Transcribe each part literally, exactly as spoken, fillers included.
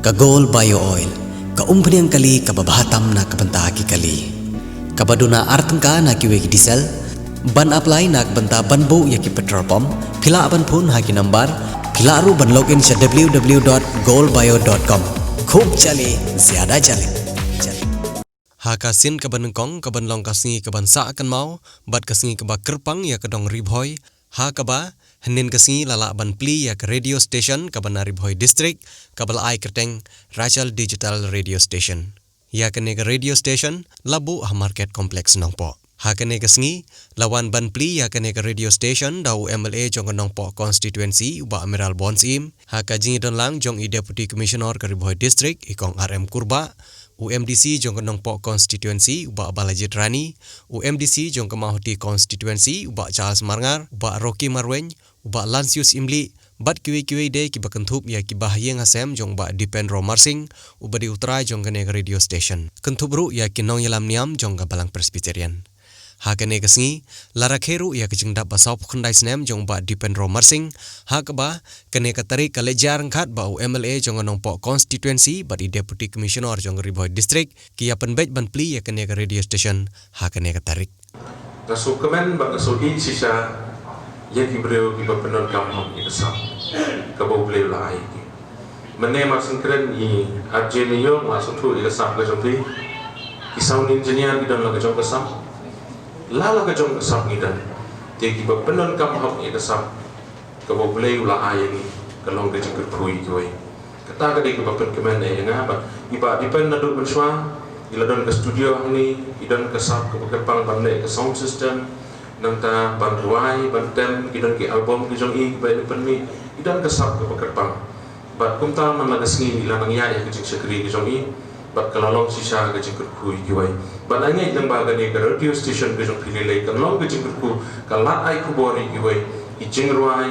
Ka Gold Bio Oil, ka umphniang kali kaba bha tam na ka bynta ki kali. Kaba duna ar tyngka na kiwei ki diesel, ban apply na ka bynta ban buh ïa ki petrol pump, phi lah ban phone ha ki number, phi lah ruh ban log in sha w w w dot gold bio dot com. Khub jali, zyada jali. Ha ka sien kaba nyngkong, kaban long ka sngi kaban sah kynmaw bad ka sngi kaba kyrpang ïa ka dong Ri Bhoi, ha kaba hynnin ka sngi la lah ban plie ïa ka radio station kaba na Ri Bhoi District, kaba la ai kyrteng Rachel Digital Radio Station. Ïa kane ka radio station la buh ha Market Complex Nongpoh. Ha kane ka sngi la wan ban plie ïa kane ka radio station da u M L A jong ka Nongpoh constituency, u Bah Amiral Born Syiem, ha ka jingïadon lang jong i Deputy Commissioner ka Ri Bhoi District, i Kong R M Kurbah, u M D C jong ka Nongpoh constituency, u Bah Balajied Rani, u M D C jong ka Mawhati constituency, u Bah Charles Marngar, u Bah Rocky Marwein, u Bah Lansius Imlieh, bad kiwei kiwei de kiba kynthup ïa ki bahaïing hasem jong u Bah Dipendro Marsing, uba dei u trai jong kane ka radio station. Kynthup ruh ïa ki nongïalam niam jong ka Balang Presbyterian. Ha kane ka sngi la rakhe ruh ïa ka jingdap ba sawphew khyndai snem jong u Bah Dipendro Marsing, ha kaba kane ka tarik ka leit jia ryngkat ba u M L A jong ka Nongpoh constituency bad i Deputy Commissioner jong ka Ri Bhoi District ki ïa pynbeit ban plie ïa kane ka radio station ha kane ka tarik. Nga sngewkmen bad nga sngewïeit shisha ïa ki briew kiba pyndonkam hok ïa ka sap kaba U Blei u la ai ïa ki. Mynne mar shen kren i R J Mayo, nga sngewthuh ïa ka sap ka jong phi. Ki sound engineer ki don la ka jong ka sap. La la ka jong ka sap ngi don. Te kiba pyndonkam hok ïa ka sap kaba U Blei u la ai ïa ngi, ka long ka jingkyrkhu ïa kiwei. Kata ka dei kaba pynkmen ïa nga, bad i Bah Dipen naduh mynshuwa i la don ka studio hangne, i don ka sap kaba kyrpang ban leh ka sound system, nangta ban rwai ban tem, i don ki album ki jong i kiba i la pynmih, i don ka sap kaba kyrpang. Bad kumta man la ka sngi i la nang ïaid ïa ka jingshakri ka jong i, bad ka la long shisha ka jingkyrkhu ïa kiwei. Bad nga ngeit lyngba kane ka radio station ka jong phi lei lei kan long ka jingkyrkhu, ka la ai khubor ïa kiwei, ki jingrwai,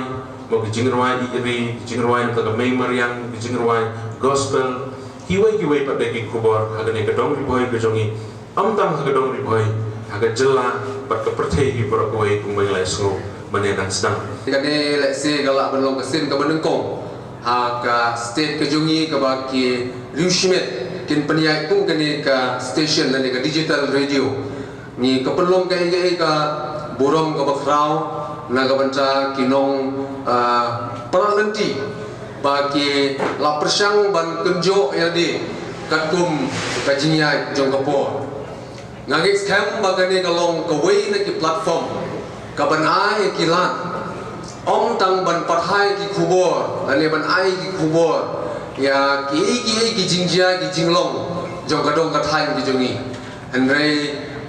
mo ki jingrwai ïeit ri, ki jingrwai nangta ka mei mariang, ki jingrwai gospel, kiwei kiwei pat de ki khubor ha kane ka dong Ri Bhoi ka jong i. Ym tang ha ka dong Ri Bhoi, ha ka jylla bad ka pyrthei hi baroh kawei kumba ngi la ïasngew mynne dang sdang. Kane lehse ka lah ban long ka sien kaba nyngkong ha ka state ka jong ngi kaba ki riewshimet kin pynïaid kum kane ka station lane ka digital radio. Ngi ka pynlong kaei kaei ka burom kaba khraw na ka bynta ki nong, ah, para lynti ba ki la pyrshang ban kynjoh ïalade katkum ka jingïaid jong ka por. Nga ngeit skhem ba kane ka long kawei na ki platform kaban ai ki lad, ym tang ban pathai ki khubor lane ban ai ki khubor ïa kiei kiei ki jingjia ki jinglong jong ka dong ka thaiñ ki jong ngi. Hynrei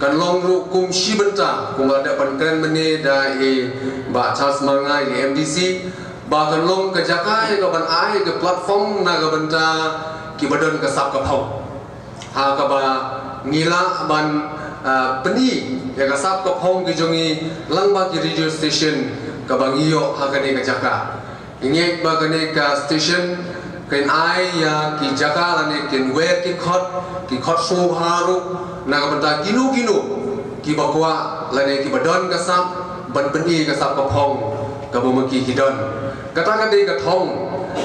kan long ruh kum shi bynta kumba la dep ban kren mynne da i Bah Charles Marngar, i M D C, ba kan long ka jaka ïa kaban ai ka platform na ka bynta kiba don ka sap ka phong. Ha kaba ngi lah ban, ah, pyni ïa ka sap ka phong ki jong ngi lyngba ki radio station kaba ngi ïoh ha kane ka jaka. Ngi ngeit ba kane ka station kan ai ïa ki jaka lane kin wer ki khot, ki khot sngewbha ruh na ka bynta kino kino kiba kwah lane kiba don ka sap ban pyni ka sap ka phong kaba ma ki ki don. Kata ka dei ka thong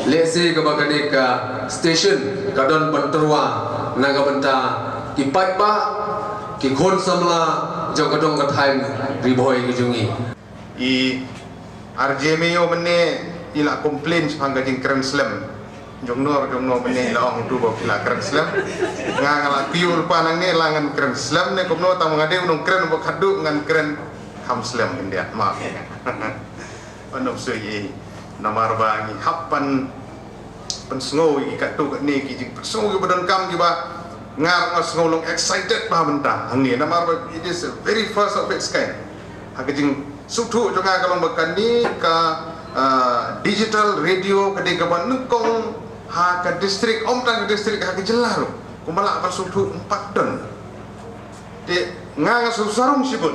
lehse kaba kane ka station ka don ban tyrwa na ka bynta ki paidbah, ki khun samla jong ka dong ka thaiñ Ri Bhoi ka jong ngi. I R J Mayo mynne i la complain shaphang ka jingkren slem. Jong no jong no mynne i la ong tu ba phi la kren slem. Nga nga la phi ur pa nangne la ngan kren slem ne kumno tang nga dei u nongkren ba khadduh ngan kren kham slem khyndiat ma. Ano sui i namar ba ngi hap ban pynsngew ïa ki katto katne ki jingpynsngew kiba donkam kiba nga nga sngew long excited bha mynta hangne namar ba it is a very first of its kind. Ha ka jingsngewthuh jong nga ka long ba kane ka, ah, digital radio ka dei kaba nyngkong ha ka district, ym tang ka district, ha ka jylla ruh. Kumba lah ban sngewthuh ym pat don. Te nga nga sngewsarong shibun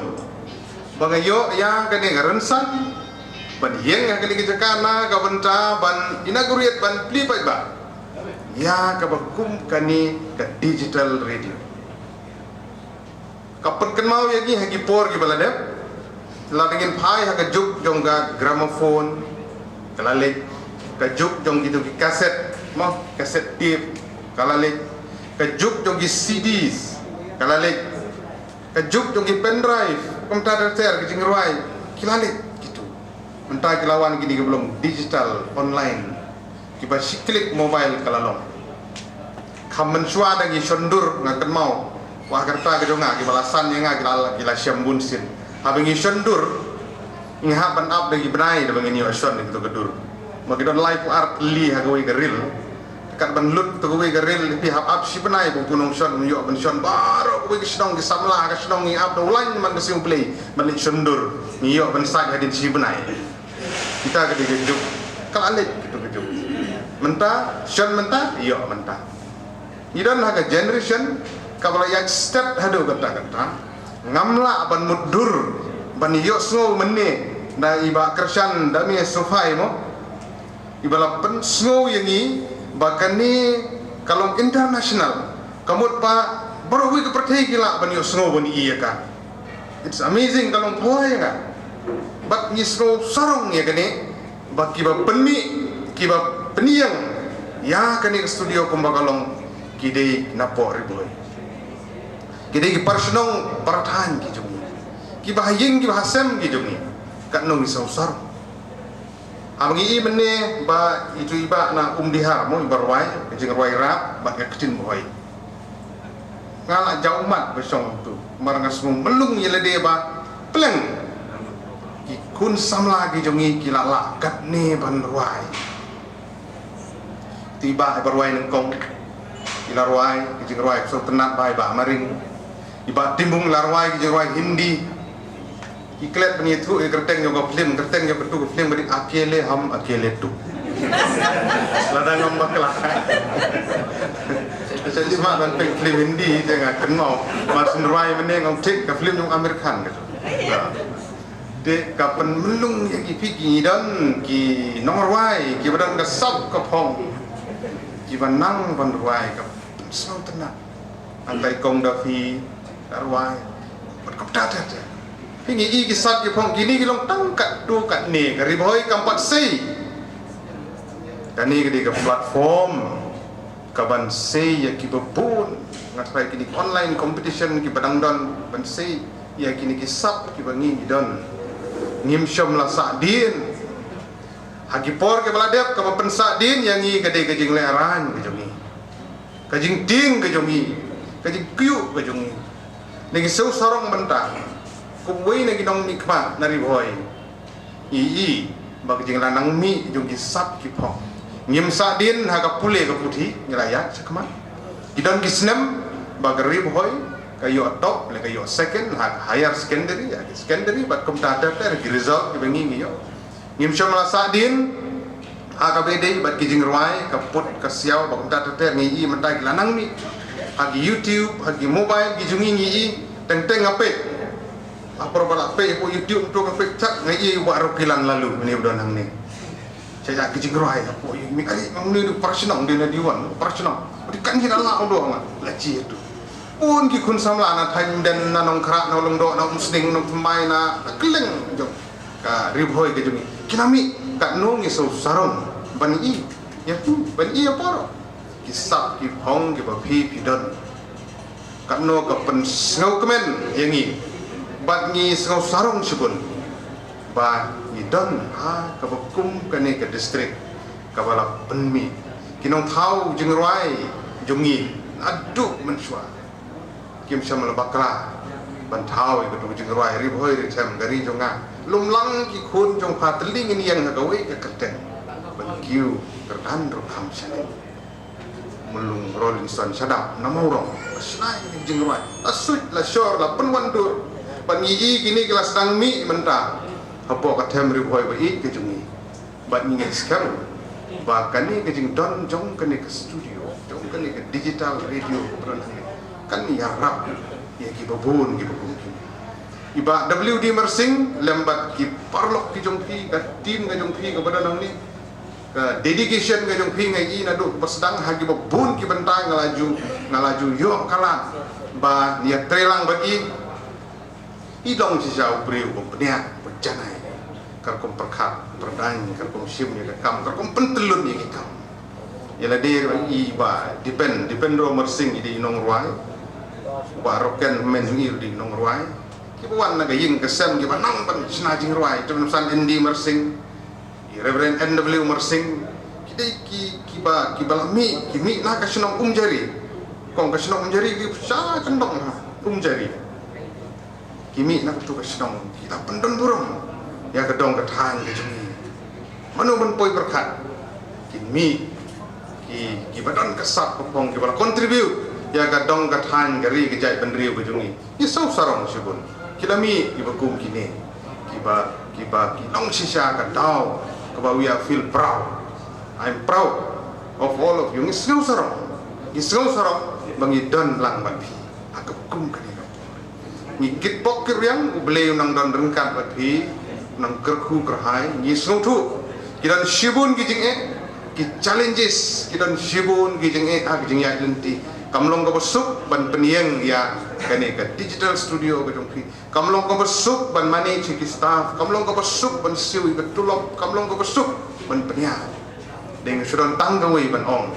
ba nga ïoh ïa kane ka rynsan ban ïeng ha kane ka jaka na ka bynta ban inaugurate ban plie paidbah ïa kaba kum kane ka digital radio. Ka pynkynmaw ïa ngi ha ki por kiba la dep, lada ngin phai ha ka juk jong ka gramophone, ka la leit ka juk jong kito ki cassette. Mo, cassette tape ka la leit. Ka juk jong ki C Ds ka la leit. Ka juk jong ki pen drive, kumta ter ter, ki jingrwai ki la leit kitu. Mynta ki la wan kine ki ba long digital, online, kiba shi klik mobile ka la long. Kham mynshuwa da ngi shon dur, nga kynmaw, wa ka rta ka jong nga, kiba la san ïa nga ki la, ki la shem bun sien. Haba ngi shon dur, ngi hap ban ap da ki bnai da ba ngin ïoh shon da kito ki dur. Ma ki don lai phew ar tylli ha kawei ka reel. Kat ban lut kito kawei ka reel, phi hap ap shi bnai ba u nongshon, ngi ïoh ban shon baroh kawei ka shnong, ki samla ha ka shnong, ngi ap da u lain man ka sngi U Blei ban leit shon dur, ngi ïoh ban sait hadien shi bnai. Kita ka dei ka juk. Ka la leit kito ka juk. Mynta shon mynta, ïoh mynta. Ngi don ha ka generation kaba la ïaid stet haduh katta katta. Ngam lah ban mutdur ban ïohsngew mynne na i Bah Kyrshan Dame Sophie mo, iba la pynsngew ïa ngi ba kane ka long international. Ka mut ba baroh kawei ka pyrthei ki lah ban ïohsngew ban ïohi ïa ka. It's amazing, ka long poi ïa nga. Bad ngi sngew sarong ïa kane, ba kiba pynmih, kiba pynïeng ïa kane ka studio kumba ka long, ki dei na poh Ri Bhoi. Ki dei ki para shnong para thaiñ ki jong ngi, kiba ha ïing kiba ha sem ki jong ngi. Katno ngi sngew sarong. Haba ngi i mynne ba itu i Bah na Umdihar mo, iba rwai ka jingrwai rap bad ka ktien Bhoi. Nga la jaw ummat ba shong tu, mar nga sngew mlung ïa lade ba pleng ki khun samla ki jong ngi ki la lah katne ban rwai. Ti Bah iba rwai nyngkong, i la rwai ki jingrwai sngewtynnat, Bah iba Maring. I Bah Timbung la rwai ki jingrwai Hindi. Ki klet ban ïathuh ïa kyrteng jong ka film, kyrteng jong katu ka film ka dei Akele Hum Akele Dukh. Lada ngam bakla. Sa smat ban peit film Hindi te nga kynmaw. Mar shu rwai mynne ngam thik ka film jong Aamir Khan katu. Te ka pynmlung ïa ki, phi ki don ki nongrwai kiba don ka sap ka phong, kiba nang ban rwai ka pynsngewtynnat. Hangtai kong da phi ka rwai. Bad kumta ter ter. Phi ngi i ki sap ki phong kine ki long tang katto katne, ka Ri Bhoi kam pat sei. Kane ka dei ka platform kaban sei ïa kiba bun. Nga tharai kine ki online competition kiba dang don ban sei ïa kine ki sap kiba ngi ngi don. Ngim shym la sahdien. Ha ki por kiba la dep, kaba pynsahdien ïa ngi ka dei ka jinglehrain ka jong ngi, ka jingtieng ka jong ngi, ka jingkyiuh ka jong ngi. Ngi sngew sarong mynta kum uwei na ki nongmihkhmat na Ri Bhoi. I i ba ka jingla nang mih jong ki sap ki phong. Ngim sahdien ha ka pule ka puthi, ngi la ïaid shakhmat. Ki don ki snem ba ka Ri Bhoi ka ïoh top, lane ka ïoh second ha ka higher secondary, ha ka secondary, bad kumta ter ter ki result kiba ngi ngi ïoh. Ngim shym la sahdien ha kaba ïadei bad ki jingrwai, ka put ka siaw, bad kumta ter ter. Ngi i mynta ki la nang mih ha ki YouTube, ha ki mobile ki jong ngi, ngi i. Teng teng nga peit, ha por ba la peit hapoh YouTube, to nga peit, chak nga i ba ruh ki la lalu, mynne ba don hangne. Sha ïa ki jingrwai hapoh ïa ngi, ari, hangne u para shnong, dei na Diwan u para shnong. Dei kan hi la la u dong la chi tu. Bun ki khun samla na Thaiñ Mden, na Nongkhrah, na Lyngdoh, na Umsning, na Umthymmai, na, na kylleng jong ka Ri Bhoi ka jong ngi. Ki la mih, katno ngi sngew sarong ban i ïa tu, ban i ïa por. Ki sap ki phong kiba phi phi don. Katno ka pynsngewkmen ïa ngi. Bad ngi sngew sarong shibun ba ngi don ha kaba kum kane ka district kaba la pynmih. Ki nongthaw jingrwai jong ngi naduh mynshuwa kim shym la bakla ban thaw ïa katu ka jingrwai. Ri Bhoi Ri Them ka ri jong nga. Lum lang ki khun jong pha, tylli ngin ïeng ha kawei ka kyrteng ban kiew kyrdan ruh kham shane. Mlung Rolling Stone sha dap na Mawrong, la shna ïa ki jingrwai, la suit, la shor, la pynwandur. Bad ngi i kine ki la sdang mih mynta hapoh ka them Ri Bhoi ba ïeit ka jong ngi. Bad ngi ngeit skhem ba kane ka jingdon jong kane ka studio, jong kane ka digital radio kaba don hangne, kan ïarap ïa kiba bun kiba kum kine. I Bah W D Myrsing lem bad ki paralok ki jong phi, ka team ka jong phi kaba don hangne, ka dedication ka jong phi nga i naduh ba sdang ha kiba bun ki bynta. Nga la ju, nga la ju ïoh ka lad ban ïatrei lang bad i. I long shisha u briew uba bniah, uba janai, ka rukom pyrkhat pyrdaiñ, ka rukom shim ïa ka kam, ka rukom pyntyllun ïa ki kam. Ïa lade i Bah Dipen, Dipendro Marsing i dei i nongrwai. Bah Roken Menhir i dei i nongrwai. Kiba wan na ka ïing ka sem kiba nang ban shna jingrwai. Te ban san Andy Marsing, i Reverend N W Marsing. Ki dei ki, kiba, kiba la mih, ki mih na ka shnong Umjari. Kong ka shnong Umjari ki sha shnong Umjari. Ki mih na katu ka shnong, ki la pyndon burom ïa ka dong ka thaiñ ka jong ngi. Mano ban poi pyrkhat? Ki mih, ki, kiba don ka sap ka phong, kiba la contribute ïa ka dong ka thaiñ ka ri ka jaitbynriew ka jong ngi. Ngi sngewsarong shibun. Ki la mih kiba kum kine, kiba, kiba ki long shisha ka daw kaba we are feel proud. I'm proud of all of you. Ngi sngewsarong, ngi sngewsarong ba ngi don lang bad phi ha ka kum kane ka por. Ngi kitbok kitriang, U Blei u nang don ryngkat bad phi, u nang kyrkhu kyrhai. Ngi sngewthuh ki don shibun ki jingeh, ki challenges, ki don shibun ki jingeh ha ka jingïaid lynti. Kam long kaba suk ban pynïeng ïa kane ka digital studio ka jong phi. Kam long kaba suk ban manage ki staff, kam long kaba suk ban siew ïa ka tulop, kam long kaba suk ban pynïaid. Dei nga shu don tang kawei ban ong.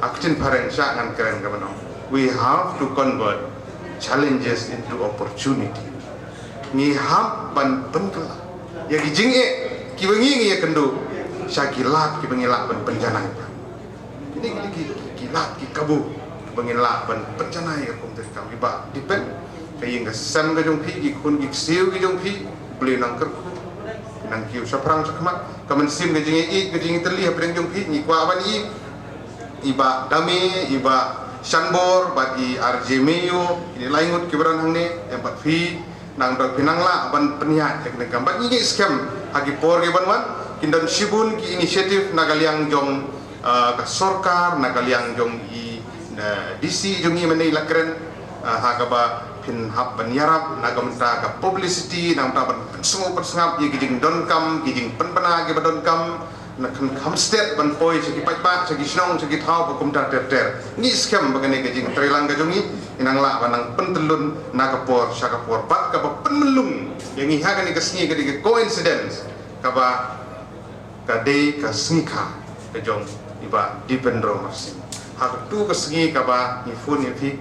Ha ka ktien phareng sha ngan kren kaba ong, we have to convert challenges into opportunity. Ngi hap ban pynkylla ïa ki jingeh kiba ngi ngi ïakynduh sha ki lad kiba ngi lah ban pynjanai. Kine ki, ki, ki lad ki kabu ba ngin lah ban pynjanai ïa ka kum treikam. I Bah Dipen, ka ïing ka sem ka jong phi, ki khun ki ksiew ki jong phi, U Blei u nang kyrkhu, u nang kiew shaphrang shakhmat. Ka mynsiem ka jingïeit ka jingïatylli hapdeng jong phi, ngi kwah ban i, i Bah Dame, i Bah Shanbor bad i R J Mayo, kine lai ngut kiba don hangne, em bad phi, nang dang phi nang lah ban pynïaid ïa kane ka kam. Bad ngi ngeit skhem ha ki por kiban wan kin don shibun ki initiative na ka liang jong, ah, ka sorkar, na ka liang jong i, na D C jong ngi mynne la kren, ah, ha kaba phin hap ban ïarap na ka bynta ka publicity, na ka bynta ban pynsngew pynsngap ïa ki jingdonkam, ki jingpynbna kiba donkam, na kan kham stet ban poi sha ki paidbah, sha ki shnong, sha ki thaw ba kumta ter ter. Ngi skhem ba kane ka jingtreilang ka jong ngi, ngi nang lah ban nang pyntyllun na ka por sha ka por bad kaba pynmynlung ïa ngi ha kane ka sngi ka dei ka coincidence kaba ka dei ka sngi kha ka jong i Bah Dipendro Marsing. Ha katu ka sngi kaba ngi phone ïa phi,